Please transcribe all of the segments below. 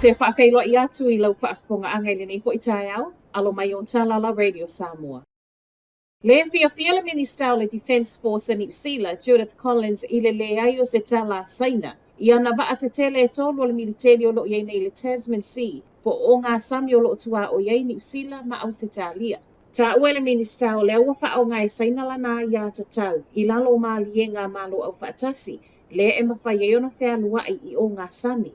te faafeiloai atu i lau faafofogaaga i lenei foi taeao, alo mai o tala la Radio Samoa. Le fiafia le Minisita o le Defence Force a Niu Sila, Judith Collins i le leai o se tala a Saina i ana vaatetele e tolu o le militeli o lo o i ai nei i le Tasman Sea po o ogasami o lo o tuaoi ai Niu Sila ma Ausetalia. Taua e le Minisita o lea ua faaaoga e Saina lana aiatatau i lalo o maliega a Malo Aufaatasi lea e mafai ai ona fealuai i ogasami.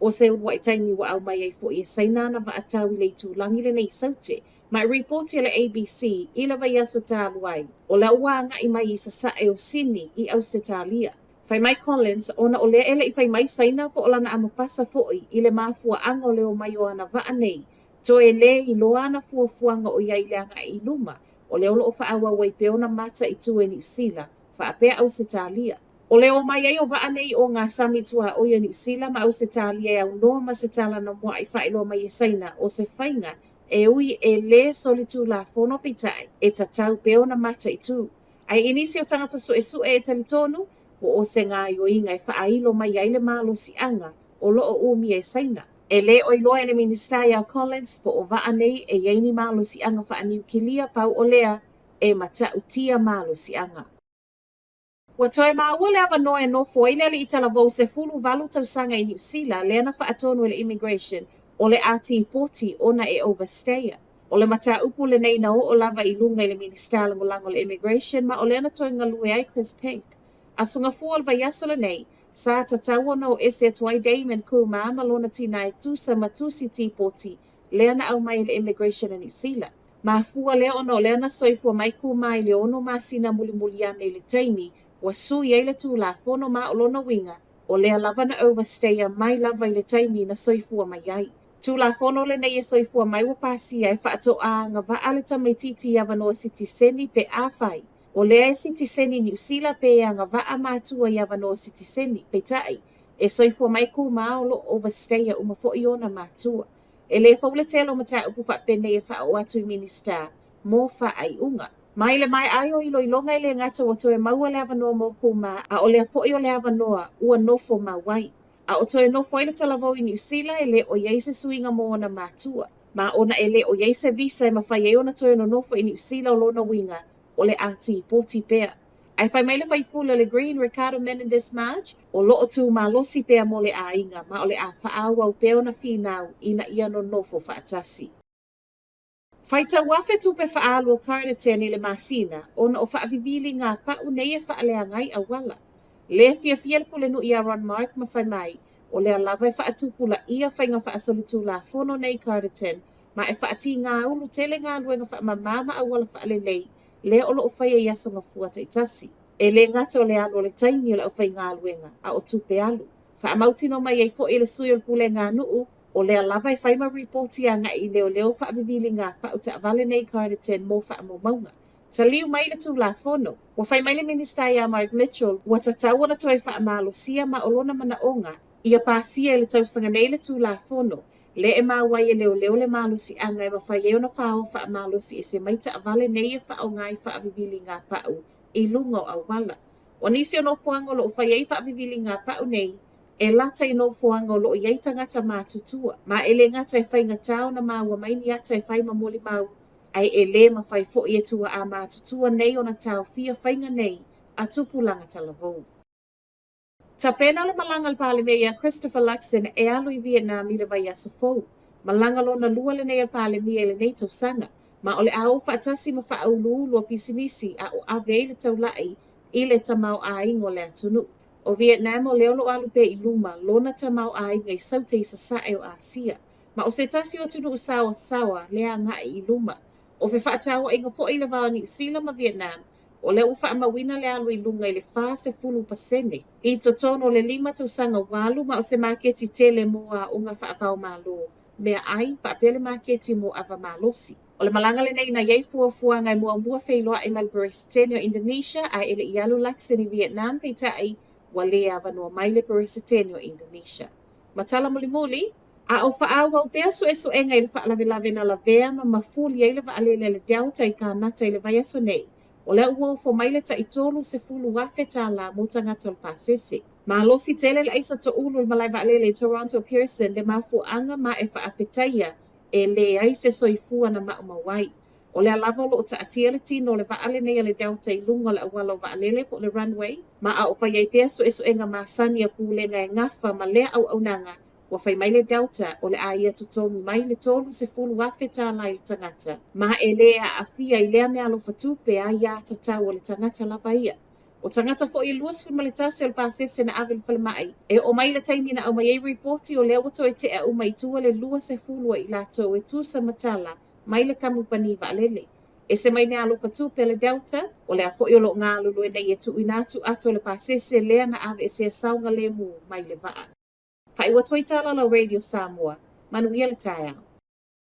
O se uluai taimi ua aumai ai foi e Saina ana vaatau i le itulagi lenei i Saute ma e ripoti a le ABC i le vaiaso talu ai, o lea ua agai mai i sasae o Sini i Ausetalia. Fai mai Collins, ona o lea e le i fai mai Saina po o lana amapasa foi i le mafuaaga o le omai o ana vaa nei, toe lē iloa ana fuafuaga o i ai i le agai i luma, o lea o lo o faaauau ai pea ona mataitu e Niu Sila faapea Ausetalia. O le omai ai o vaa nei i ogasami tuaoi o Niu Sila ma Ausetalia e aunoa ma se tala na mua'i faailoa mai e Saina o se faiga e ui e lē solitulafono peitai e tatau pea ona mataitu. Ae i nisi o tagata suesue e talitonu, ua o se gaoioiga e faailo mai ai le malosiaga o lo o umia e Saina. E le o iloa e le Minisita ia Collins po o vaa nei e i ai ni malosiaga faaniukilia pau o lea e matautia malosiaga. Ua toe maua le avanoa e nofo ai le alii talavou 18 tausaga i Niu Sila lea na faatonu e le Immigration o le a tipoti ona e overstayer. O le mataupu lenei na oo lava i luga i le Minisita Lagolago o le Immigration ma o lea na toe galue ai Chris Pink. Aso Gafua o le vaiaso lenei, sa tatau ona o ese atu ai Damon Kumar ma lona tina e tusa ma tusi tipoti lea na aumai e le Immigration a Niu Sila. Mafua lea ona o lea na soifua mai Kumar i le ono masina mulimuli ane i le taimi ua sui ai le Tulafono ma o lona uiga o lea lava na overstayer mai lava i le taimi na soifua mai ai. Tulafono lenei e soifua mai ua pasia e faatoa agavaa le tamaitiiti i avanoa sitiseni pe afai o lea e sitiseni Niu Sila pe e agavaa matua i avanoa sitiseni, peitai, e soifua mai Kumar o lo o overstayer uma foi ona matua. E lē fou le tele o mataupu faapenei e faaoo atu i Minisita mo faaiuga. Ma i le maea ai o iloiloga e lē gata ua toe maua le avanoa mo Kumar a o lea foi o le avanoa ua nofo mau ai. A o toe nofo ai le talavou i Niu Sila e lē o i ai se suiga mo ona matua. Ma ona e lē o i ai se visa e mafai ai ona toe nonofo i Niu Sila o lona uiga o le a tipoti pea. Ae fai mai le faipule o le Green Ricardo Menendez March, o lo o tū malosi pea mo le aiga ma o le a faaauau pea ona finau ina ia nonofo faatasi. Faitau afe tupe faaalu o Carterton i le masina ona o faaviviliga pa'u nei e faaleaga ai auala. Lē fiafia le Pulenuu iā Ron Mark ma fai mai, o lea lava e faatupulaia faiga faasolitulafono nei i Carterton ma e faatigāulu tele galuega faamamā ma auala faalelei lea o lo o faia i aso Gafua taitasi. E lē gata o le alu o le taimi o le aufaigaluega, a o tupe alu. Faamautinoa mai ai foi e le sui o le Pulega a Nuu, o lea lava e fai ma ripoti agai i leoleo faaviviliga pau taavale nei i Carterton mo faamaumauga. Taliu mai le Tulafono. Ua fai mai le Minisita iā Mark Mitchell, ua tatau ona toe faamalosia ma o lona manaoga ia pasia i le tausaga nei le Tulafono lea e maua ai e leoleo le malosiaga e mafai ai ona fāoa faamalosi ese mai taavale nei e faaaoga i faaviviliga pau i luga o auala. O nisi o nofoaga o lo o fai ai faaviviliga pau nei, e lata i nofoaga o lo o i ai tagata matutua, ma e lē gata e faigata ona maua mai ni ata e fai ma molimau, ae e lē mafai foi e tuaā matutua nei ona taofia faiga nei a tupulaga talavou. Tapena le malaga a le Palemia iā Christopher Luxon e alu i Vietnam i le vaiaso fou. Malaga lona lua lenei a le Palemia i lenei tausaga, ma o le a o faatasi ma faauluulu o pisinisi a o ave ai le taula'i i le tamaoaiga o le atunuu. O Vietnam o lea o lo o alu pea i luma lona tamaoaiga i Saute i Sasae o Asia, ma o se tasi o atunuu saoasaoa lea agai i luma. O fefaatauaiga foi i le va o Niu Sila ma Vietnam, o lea ua faamauina le alu i luga i le 40% i totonu o le lima tausaga ua alu ma o se maketi tele mo aoga faava-o-Malo, meaai, faapea le maketi mo ava malosi. O le malaga lenei na i ai fuafuaga e muamua feiloai ma le Peresetene o Indonesia ae e le i alu Luxon i Vietnam peitai ua lē avanoa mai le Peresetene o Indonesia. Ma tala mulimuli, a o faaauau pea suesuega i le faalavelave na lavea ma mafuli ai le vaalele a le Delta i Kanata i le vaiaso nei, o lea ua ofo mai le tai $30,000 mo tagata o le pasese. Malosi tele le aisa toulu i le malae vaalele i Toronto Pearson le mafuaaga ma e faafetaia e leai se soifua na maumau ai. O lea lava o lo o taatia le tino o le vaa lenei a le Delta i luga o le auala o vaalele po o le runway, ma a o fai ai pea suesuega masani a Pulega e gafa ma lea auaunaga, ua fai mai le Delta o le a ia totogi mai le $30,000 i le tagata, ma e le aafia i lea meaalofa tupe aia tatau a le tagata lava ia. O tagata foi e 21 o le pasese na ave i le falemai, e oo mai le taimi na aumai ai ripoti o lea ua toe tea uma i tua le 20 o i latou e tusa ma tala mai le kamupani vaalele. Ese mai meaalofa tupe a le Delta, o lea foi o lo o galulue nei e tuuina atu ato o le pasese lea na aveesea saogalemu mai le vaa. Faaiu atu ai Talalau Radio Samoa. Manuia le taeao.